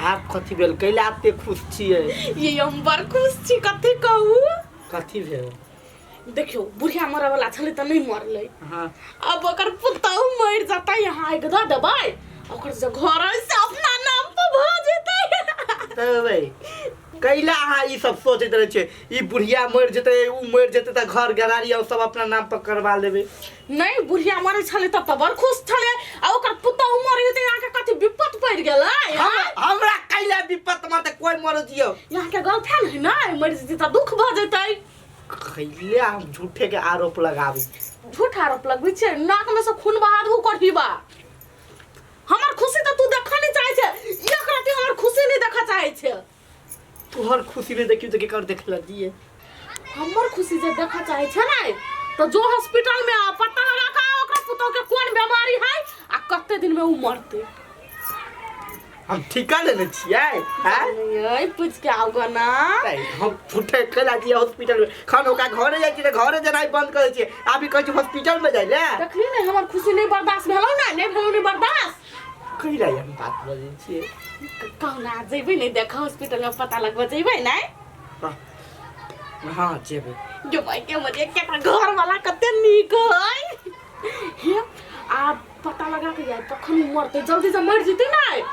आब कथी भेल कैला एते खुश छियै ये हम बड़ खुश छी कथी कहू कथी भेल देखियौ बुढ़िया मरऽ वाला छलै तऽ नहि मरलै हाँ अब ओकर पुतहु मरि जेतै यहाँ आगि दऽ देबै ओकर जे घर है से अपना नाम पर भऽ जेतै तबै कैला अहाँ ई सब सोचैत रहै छियै ई बुढ़िया मरि जेतै ऊ मरि जेतै तऽ घर गरारी और सब अपना नाम पर करवा लेबै नहि बुढ़िया मरै छलै तब तऽ बड़ खुश छलै आ ओकर पुतहु मरि जेतै अहाँके कथी विपत पड़ि गेलै हमरा कैला विपत मरतै कोइ मरऽ दियौ अहाँके गर्लफ्रेंड है ने मरि जेतै तऽ दुख भऽ जेतै कैले हम झूठे के आरोप लगाबै छी झूठ आरोप लगबै छियै नाक में से खून बहा देबू करहीबा हमर खुशी तऽ तू देखऽ नहि चाहै छै एक रति हमर खुशी नहि देखऽ चाहै छै तोहर खुशी नहि देखियौ तऽ केकर देखला दिए हमर खुशी जे देखऽ चाहै छै ने तऽ जो हॉस्पिटल में आ पता लगा के आ ओकरा पुतोह के कोन बीमारी है आ कते दिन में उ मरतै हम ठीका लेने छियै आँय? नहीं पूछ के आओ गो ना नहीं, हम झूठे कैला छियै हॉस्पिटल में खन ओकरा घरे जाइ छियै तऽ घरे जेनाइ बंद करै छियै अभी कहै छियै हॉस्पिटल में जाइ ले देखली ने हमर खुशी नहीं बर्दाश्त भेलौ ना नहीं भेलौ नहीं बर्दाश्त कैला एहन बात बजै छियै कहना जेबै नहीं देखा हॉस्पिटल में पता लगबऽ जेबै नहीं हाँ जेबै जो भाई के मजे के घर वाला कते नीक है हे आ पता लगा के यार कखन उ मरतै जल्दी से मर जेतै नहीं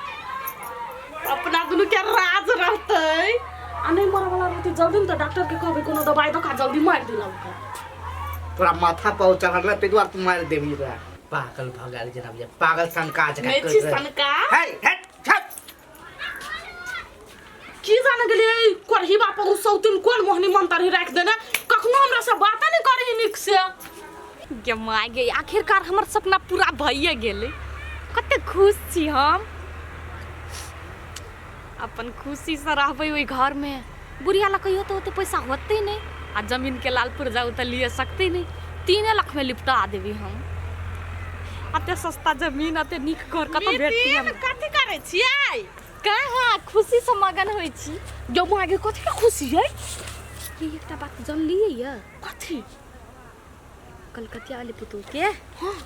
अपना दुनू के राज रहतै आ नहीं मरे वाला रहतै जल्दी ने तऽ डॉक्टर के कहबै कोनो दवाई दऽ के जल्दी मारि दिला ओकरा तोरा माथा पर चढ़ल रहै ताहि दुआरे तू मारि देबही रे पागल भऽ गेल जेना बुझाइ पागल सनका जकाँ नहि छी करैत रहै। सनका हे हे छप की जाने गेलियै करही बाप उ सौतिन कोन मोहनी मंतर ही राखि देने कखनो हमरा से बाते नहीं करही नीक से गे माय गे आखिरकार हमर सपना पूरा भइए गेलै कते खुश छी हम अपन खुशीसँ रहबै ओहि घरमे बुढ़िया लग कहियो तऽ ओते पैसा होतै नहि आ जमीनके लाल पुर्जा ओ तऽ लिए सकतै नहि 3 लाखमे लिपटा देबै हम अते सस्ता जमीन अते नीक घर कतऽ भेटतै मितिन हमरा कथी करै छियै कहाँ खुशीसँ मगन होइ छी जो माँ गे कथी के खुशी है ये एकटा बात जानलियै यऽ कथी कलकतिया वाली पुतोह के हाँ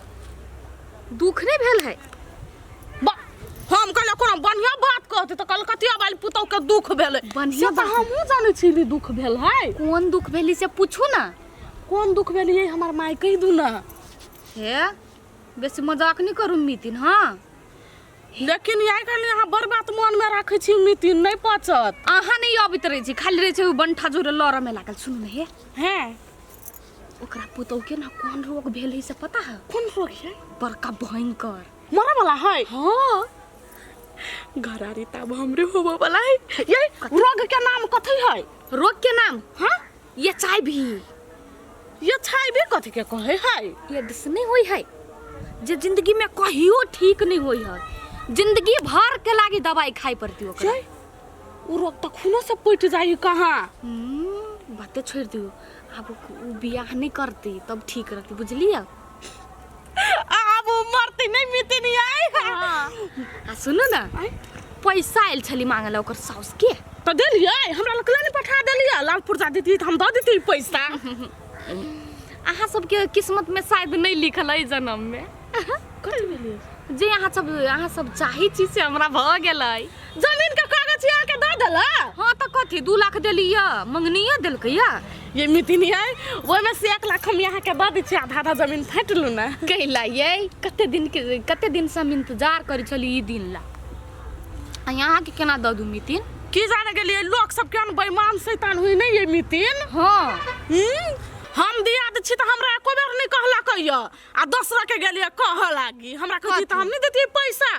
दुख नहीं भेल है बा हम कहले कोनो बढ़िया बात कहते तऽ कलकतिया वाली पुतोह के दुख भेलै बढ़िया से तऽ बात। हमहूँ जानै छी ने दुख भेल है कोन दुख भेली से पूछू ना कोन दुख भेल ये हमर माय कहि दू ना हे बेसी मजाक नहीं करू मितिन हाँ लेकिन आइ काल्हि अहाँ बड़ बात मनमे राखै छी मितिन नहि पचत अहाँ नहीं अबैत रहै छी खाली रहै छै ओ बंठा जोरे लड़ऽ में लागल सुनू ने हे हैं ओकरा पुतोह के ना कोन रोग भेल है से पता है कोन रोग है बड़का भयंकर मरे वाला है हाँ घरारी तब हमरे होबो वाला है ये रोग के नाम कथी है रोग के नाम हाँ ये चाय भी ये छाई भी कथी के कहे है एड्स नहीं होई है जे जिंदगी में कहियो ठीक नहीं होई है जिंदगी भर के लागी दवाई खाए पड़ती ओकरा ये उ रोग तऽ खूनो से पटि जाइ कहाँ बाते छोड़ दियो आब उ बियाह नहीं करती तब ठीक रहती बुझलिए आब उ मरती नहीं मिती नहीं आई आ सुनू ना आँय? पैसा आयल छली मांगला ओकर साउस के तऽ देलियै हमरा लग नहीं पठा देलियै लाल पुर्जा देती तऽ हम दऽ देती पैसा अहाँ सबके किस्मत में शायद नहीं लिखल है जन्म में कथी भेलियै जे अहाँ सब चाहै छी से हमरा भऽ गेलै जमीन के कागज यहाँ के दऽ देला हाँ तऽ कथी 2 लाख देलियै मंगनियो देलकै या ये मितिनी है ओहिमे से 1 लाख हम यहाँ के दऽ दै छी आधा आधा जमीन फाटि लू ने कैला ये कते दिन के कते दिन से हम इंतजार करै छली ई दिन ला आ यहाँ के केना दऽ दू मितिन की जाने गेलियै लोक सब केहन बेईमान शैतान हुई नहीं ये मितिन हाँ हम दिया दै छी तऽ हमरा एको बेर नहि कहलक यऽ आ दोसरा के गेलियै कहऽ लागी हमरा कहती तऽ हम नहि देतियै पैसा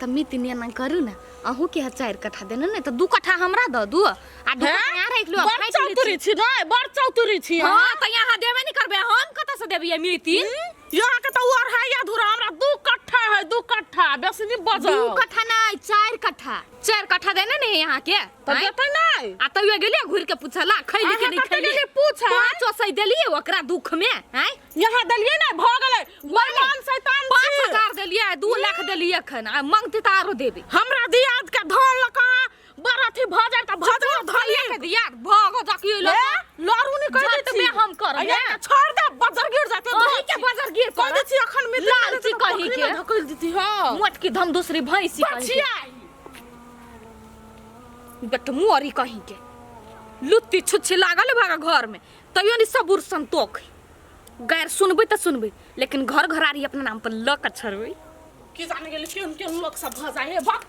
तऽ मितिन एना करू ने अहूँ के 4 कट्ठा देने ने तऽ 2 कट्ठा हमरा दऽ दू आ 2 कट्ठा यहाँ राखि लिअ बड़ फाटि लै छी। चौतरी छी नहि बड़ चौतरी छी हाँ अहाँ तऽ यहाँ देबे नहीं करबै हम कतऽ से देबियै मितिन यहाँ के तऽ अढ़ाई अधूरा हमरा 2 कट्ठा है 2 कट्ठा बेसी नहीं 2 बजाओ कट्ठा नहीं 4 कट्ठा 4 कट्ठा देने नहीं यहाँ के तऽ आँय? देतै नहि आ तैयो गेलियै घुरि के पूछला खैली के अहाँ नहीं कतऽ खैली गेलियै पूछऽ? पाँच ओसै देलियै ओकरा दुख में आँय यहाँ देलियै नहि भऽ गेलै बेईमान शैतान छी 5000 देलियै 2 लाख देलियै एखन आ मंगतै तऽ आरो देबै हमरा दियाद के धन लऽ कऽ अहाँ बड़ अथी भऽ जायत तऽ भऽ जायत धन धनिया के दिया भगो जाकियो ए, लड़ू नहीं कह दै जतबे छी हम करब, आ, हे। छोड़ दे बजर गिर जाते अहीं के बजर गिर कह दै छी अखन मिल लालची कही के। धकेल देती हां मोटकी धम दूसरी भैंसी कही के। बचिया बेट मुँह कहीं के लुत्ती छुच्छी लागल भागा घर में तैयो नहीं सबूर संतोख गैर सुनबै तऽ सुनबै लेकिन घर घरारी अपना नाम पर लऽ कऽ छोड़बै। की जाने गेलै केहन केहन लोक सब भऽ जाइ है। बाप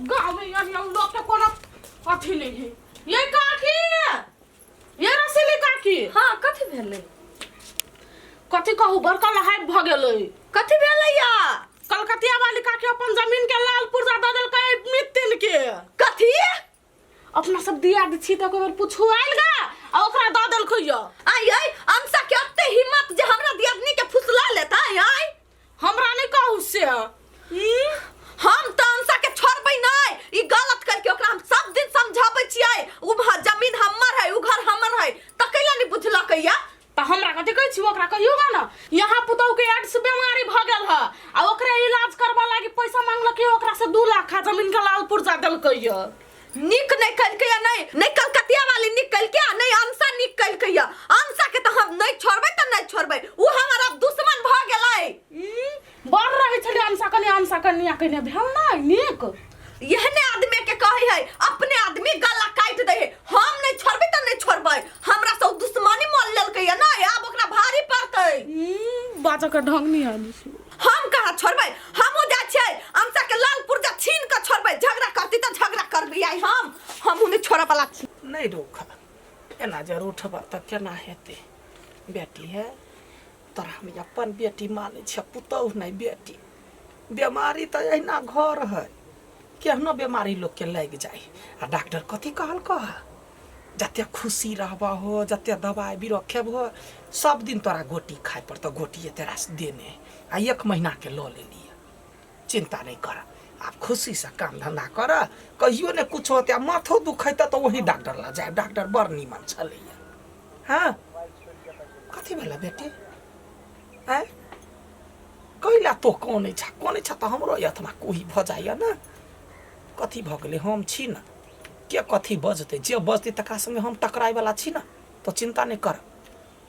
गाँव में एहन एहन लोक के कोनो अथी नहीं है। ये काकी, ये रसीली काकी। हाँ कथी भेलै? कथी कहू, बड़का लहाइ भऽ गेलै। कथी भेलै या? कलकतिया वाली काकी अपन जमीन के लाल पुर्जा दऽ देलकै मितिन के। कथी? अपना सब दिया दै छी तऽ एको बेर पूछू आयल गा आ ओकरा दऽ देलकै या। आई आई अंशा के अत्ते हिम्मत जे हमरा दियादनी के फुसला लेता। आई आई हमरा नहीं कहू से। हम तऽ अंशा के छोड़बै नहीं, ई गलत करके ओकरा हम सब दिन समझाबै छियै उ जमीन हमर है, उ घर हमर है, तऽ कैला नहीं बुझलकै या? तऽ हमरा कथी कहै छी, ओकरा कहियो गा ना। यहाँ पुतहु के एड्स बीमारी भऽ गेल ह आ ओकरे इलाज करबा लागी पैसा मांगलकै ओकरा से 2 लाख आ जमीन के लाल पुर्जा देलकै या। नीक नहीं कलकै या नहीं, नहीं कलकतिया वाली नीक कलकै आ नहीं अंशा नीक कलकै या। अंशा के तऽ हम नहीं छोड़बै तऽ नहीं छोड़बै, उ हमर अब दुश्मन भऽ गेलै। बड़ रहै छलै अंशा कनि, अंशा कनिया कने भेल नै नीक। एहने आदमी के कहै है अपने आदमी गला काटि दै है। हम नहीं छोड़बै तऽ नहीं छोड़बै, हमरा से उ दुश्मनी मोल लेलकै या नहीं, आब ओकरा भारी पड़तै। बाजऽ के ढंग नहीं आबै छै। हम कहाँ छोड़बै, हमहूँ जाइ छियै अंशा के लाल पुर्जा छीन कऽ छोड़बै। झगड़ा करती तऽ झगड़ा करबै आइ हम, हमहूँ नहि छोड़ऽ वाला छी। नहि रोक, एना जे रूठबह तऽ केना हेतै बेटी? हे तोरा हम अपन बेटी मानै छियै, पुतहु नहि बेटी। बेमारी तऽ एहिना घर है, केहनो बेमारी लोकके लागि जाइ। आ डॉक्टर कथी कहलकौ हँ? जते खुशी रहबह हो, जते दवाइ बीरो खेबहो, सब दिन तोरा गोटी खाइ पड़तौ। गोटी एते रास देने आ 1 महीनाके लऽ लेलियै। चिंता नहीं कर, आब खुशी से काम धंधा कर, कहियो ने कुछ होते। आ माथो दुखैते तऽ वही डॉक्टर लग जाए, डॉक्टर बड़ नीमन छलैया। हाँ कथी भेलै बेटी? आँय कैला तो कनै छ? कनै छ तऽ हमरो अथमा कोही भऽ जाइए ने। कथी भऽ गेलै? हम छी ने, के कथी बजतै? जे बजतै तकरा संगे हम टकराइवला छी ने। तो चिंता नहीं कर,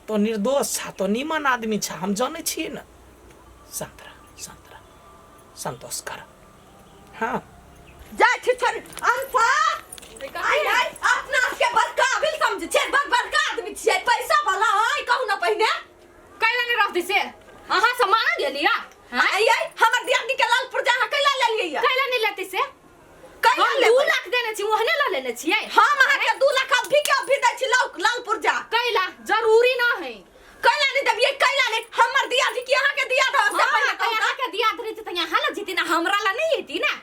तो निर्दोष छ, तो नीमन आदमी छ, हम जनै छी ने। शांत रह, शांत रह, संतोष कर। हाँ जाइ छी छोड़ अंशा। आई आई अपना के बड़का आबिल समझै छियै, बड़ बड़का आदमी छियै, पैसा वाला है। कहू ना पहिने कैला नहीं रहती से अहाँ से मांग गेली या? आई आई हमर दियादनी के लाल पुर्जा अहाँ कैला लेलियै या? कैला नहीं लेती से? कैला हम 2 लेबै? लाख देने छी, ओहने लऽ लेने छियै। हम अहाँके 2 लाख अभी के अभी दै छी लाल लाल पुर्जा। कैला जरूरी ना है। कैला नहीं देबियै? कैला नहीं? हमर दियादनी की अहाँके दियाद है से हाँ, पहिने तऽ कहू अहाँके दियाद रहती तऽ यहाँ लऽ जीती ना, हमरा ला नहीं एती ना।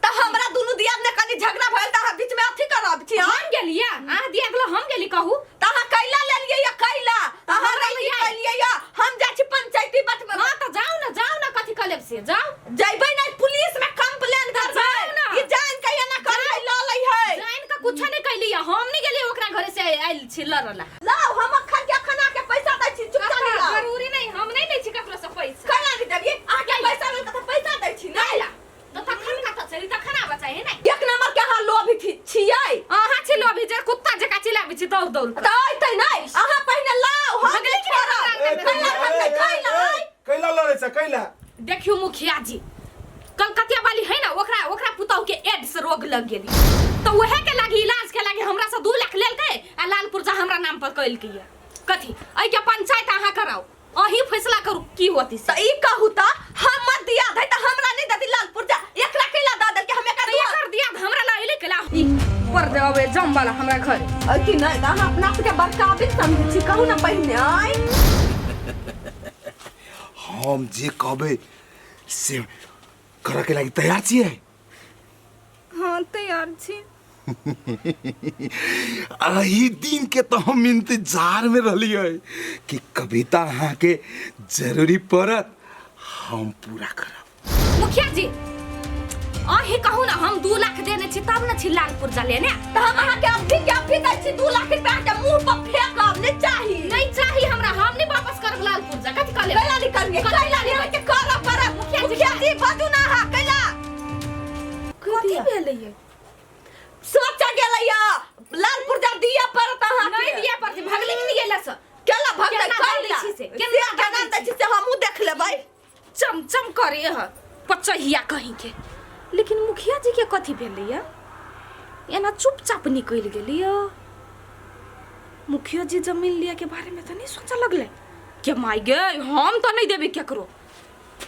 तऽ हमरा दुनू दियाद ने कनि झगड़ा भेल तऽ अहाँ बीच में अथी करब छी? हम गेलियै अहाँ दियाद ला हम गेली कहू। तऽ अहाँ कैला लेलियै या कैला अहाँ हमरा रैली लऽ कैलियै या? हम जाइ छी पंचायती बट में। हाँ तऽ जाउ ना, जाउ ना, कथी कऽ लेब से जाउ। जइबै नहीं, पुलिस में कंप्लेन करबै। जाउ ना। ई जान के एना करै लऽ लै है। जानि कऽ कुछो नहीं कैली, हम नहीं गेलियै ओकरा घरे से आयल छी लड़ला। लाउ, हम अखन के अखन आके पैसा दै छी, चुपचाप लाउ। जरूरी नहीं, हम नहीं लै छी ककरो से पैसा। कैला नहीं देबियै? अहाँके पैसा लेल तऽ पैसा दै छी ने। कैला तऽ तखन कतऽ छली? तखन आबऽ चाही ने। 1 नंबर के अहाँ लोभी छियै। अहाँ छी लोभी जे कुत्ता जकाँ चिल्लाबै छी दौड़ दौड़ कऽ। तऽ अयतै नहि, अहाँ पहिने लाउ, हम भगलै नहि कि नहि छोड़ब। हमरा आंगन में? कैला भगलै, कैला आइ? कैला लड़ै छ कैला? देखियौ मुखिया जी, कलकतिया वाली है ना, ओकरा ओकरा पुतहु के एड्स रोग लग गेली तऽ उहे के लागी इलाज के लागी हमरा से 2 लाख लेलकै आ लाल पुर्जा हमरा नाम पर कैलकै। कथी एहि के पंचायत अहाँ कराउ, अहीं फैसला करू की होती से। तऽ ई कहू तऽ हमर दियाद है तऽ हमरा नहि देती लाल पुर्जा, एकरा कैला दऽ देलकै? हम एकर तऽ एकर दियाद हमरा ला एलै केला ई पर देबै जम वाला हमरा घर अथी नहि तऽ अहाँ अपना सबके बड़का आबिल समझै छी। कहू ने पहिने आइ हम जे कहबै से करऽ के लागि तैयार छियै? हाँ तैयार छी। एही दिन के तो हम इंतजार में रहलियै कि कविता अहाँके जरूरी पड़त, हम पूरा करब। मुखिया जी अहीं कहू ना, हम 2 लाख देने छी तब ने छी लाल पुर्जा लेने। तऽ हम अहाँके अभी के अभी दै छी 2 लाख रुपया, अहाँके मुंह पर फेंकब। नहि चाही? नहीं चाही हमरा, हम नहीं वापस करब लाल पुर्जा। कथी कऽ लेब? कैला नहीं करियै? कैला नहीं अहाँके करऽ पड़त? मुखिया जी, मुखिया जी बाजू ना अहाँ कैला। कथी भेलै ये? सोचा गेलै या लाल पुर्जा दिया पड़त अहाँके। नहीं दिया पड़तै, भगले कि नहीं गेला से? केला भगलै? केना दऽ दै कैला छी से? से केना दऽ केना दै दै छी से हमहूँ देख लेबै। चमचम करे ह पचहिया कहीं के। लेकिन मुखिया जी के कथी भेलै या? एना चुपचाप निकलि गेलियो। मुखिया जी जमीन लिया के बारे में तो नहीं सोचा लगले के माय गे, हम तो नहीं देबे केकरो।